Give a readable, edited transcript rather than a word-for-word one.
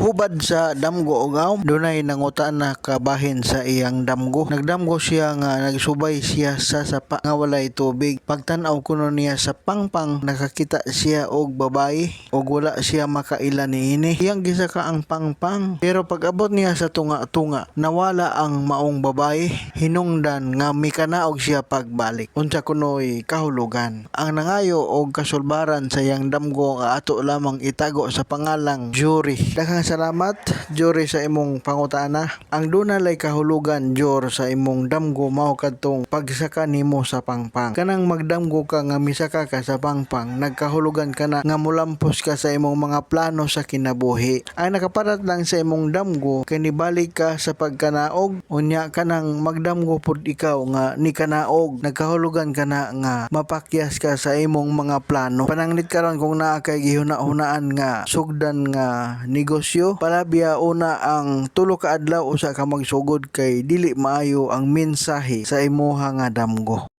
Hubad sa damgo og awm, dunay nangutana kabahin sa iyang damgo. Nagdamgo siya nga nagsubay siya sa sapa nga walay tubig. Pagtan-aw kuno niya sa pangpang, nakakita siya og babae ug wala siya makaila niini. Iyang gisaka ang pangpang, pero pag-abot niya sa tunga-tunga, nawala ang maong babae. Hinungdan nga mikanaog siya pagbalik. Unsa kunoy kahulugan? Ang nangayo og kasulbaran sa iyang damgo nga ato lamang itago sa pangalang Jury. Daghang salamat, Jury, sa imong pangutana. Ang duna lay kahulugan, Jor, sa imong damgo mao kadtong pagsaka nimo sa pangpang. Kanang magdamgo ka nga misaka ka sa pangpang, nagkahulugan ka na nga mulampos ka sa imong mga plano sa kinabuhi. Ang nakaparat lang sa imong damgo kay nibalik ka sa pagkanaog, unya kanang magdamgo pud ikaw nga nikanaog, nagkahulugan ka na nga mapakyas ka sa imong mga plano. Pananglit karon, kung naa kay gihuna-hunaan nga sugdan nga negosyo, palabya una ang 3 ka adlaw usa ka magsugod kay dili maayo ang mensahe sa imuha nga damgo.